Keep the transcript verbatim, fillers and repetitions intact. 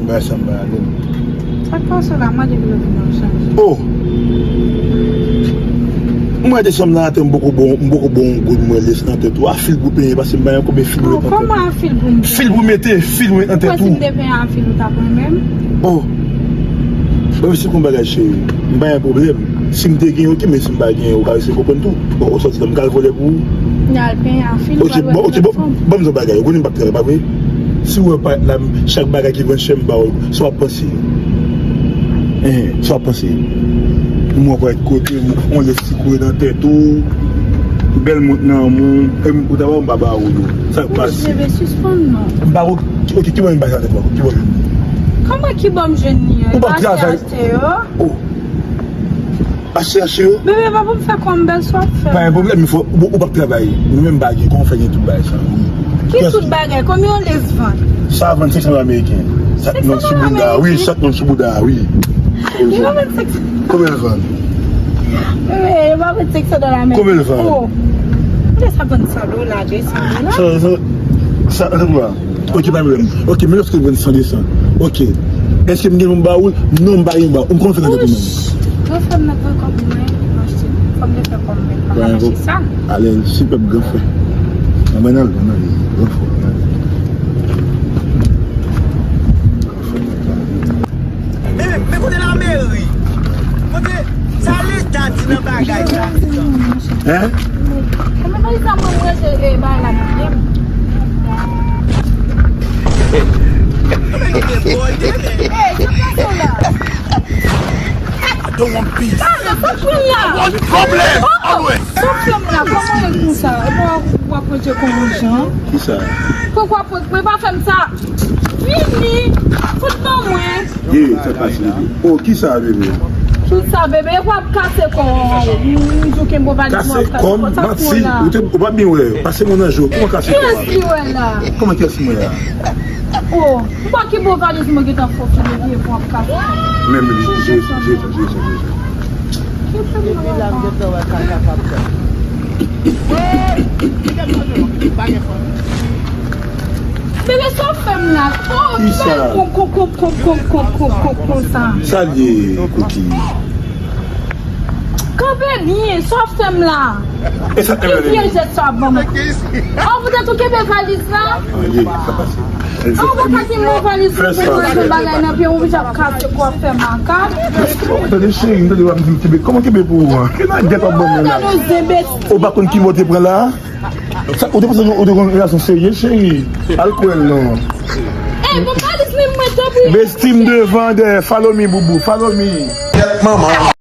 Bagay sa m pa ale. Sa k pase la, mande pou yo vin nan chanje. Oh! Mwen desanm nan atè, m poko bon, m poko bon goud mwen lès nan tèt ou. A fil pou penyen, paske m pa gen konbyen fil pou mete nan tèt ou. Kòman a fil pou m penyen? Fil pou mete, fil pou mete nan tèt ou. Ou kwè si m te penyen a fil ou t ap renmen m? Oh! Bon, se kon bagay cheri. M pa gen pwoblèm. Si m te gen, ok, men si m pa gen, ou ka eseye konprann tou. Bon, ou sòti la, m ka al vòlè pou ou. N al penyen a fil, ok, bon, ok, bon, ban m di yon bagay. Ou konnen m p ap travay, pa vre? Si w wè parèt la, chak bagay ki pran chè m ba w, sa w ap panse? Hein, sa w ap panse? M wè parèt kote, m, on lè ti kouri nan tèt ou, bèl mont nan men w, e m, ou ta wè m pa ba ou yo. Sa k pase? Bebe, sispann non. M pa wè, ok, ki bò m ba sa tèt ou? Ki bò m jwenn li? Kòman ki bò m jwenn li an? Ou p ap travay. Achte yo. Oh. Achte, achte yo. Bebe, pa pou m fè kòm bèl sa w ap fè. Pa gen pwoblèm, fò, ou, ou p ap travay. Ou menm pa gen, kòman w fè gen tout bagay sa? Ki tout bagay? Konbyen yon lès vann? Sa vann senk san dola ameriken. Sa k nan sou bouda, wi, sa k nan sou bouda, wi. Yo pa vann senk san. Konbyen l vann? Bebe, yo pa vann senk san dola ameriken. Konbyen l vann? Oh. Lè sa vann san dola, de san dola. Sa, sa, sa, sa, Ok, pa pwoblèm. Ok, men lòske l vann san, de san. Ok. Èske m gen pou m ba ou l? Non, m pa gen pou m ba ou. M konn fè nan tèt ou menm. Gran frè m nan pran kòb mwen, m achte. Fò m te fè kòb mwen, m pa ka mache san. Alèz, sipèb gran frè. Ann, ann, ann, ann, gran frè, ann. Men, men kote lameri? Kote sa leta di nan bagay sa? Hein? Mwen pa sa mwen rete, eh, bay la, eh. Eh, sa pase la? I don't want peace. Ah, sa pase la? I want problem. Oh, oh. Always. Sa fè m la, kòman e konsa? E pa w ap rete konn jan? Kisa? Poukwa w ap rete? Mwen pa fè m sa. Vini, fout ban mwen. Ye, sa pase, bebe. Oh, kisa, bebe? Kisa, bebe? E w ap kase kò w. M di w kenbe w valiz mwen, w ap kase kò w. Kase kò m? Manti. Ou te, ou pa byen wè. Pase mwen nan je w. Kòman kase kò a? Kiyès li wè la? Kòman kiyès mwen la? Oh, m pa kenbe w valiz mwen gentan fò fini, epi w ap kase kò. Men, men, je, je, je, je, je. Bebe, sa w fè m la? Oh, kisa? Konsa. Sa l ye, Cookie? Kanpe byen, sa w fè m la? E sa l fè m la? Ki vye jès sa w ap ban mwen? Oh, poutèt ou kenbe valiz la? Ah, ye, sa pase. Ou pa ka kenbe yon valiz pou mwen, mwen gen bagay nan pye, ou oblije ap kase kò w ap fè makak. Tande cheri, m tande w ap di m kenbe. Kòman kenbe pou ou an? Ki nan gèt w ap ban mwen la? Ou pa konn ki mò te pran la? Sa, ou te panse nou, ou te konn relasyon serye, cheri? Al kwè l non. Ey, bon, valiz li mwen tanpri. Besti m devan, dèyè. Follow me, boubou. Follow me. Kèt manman.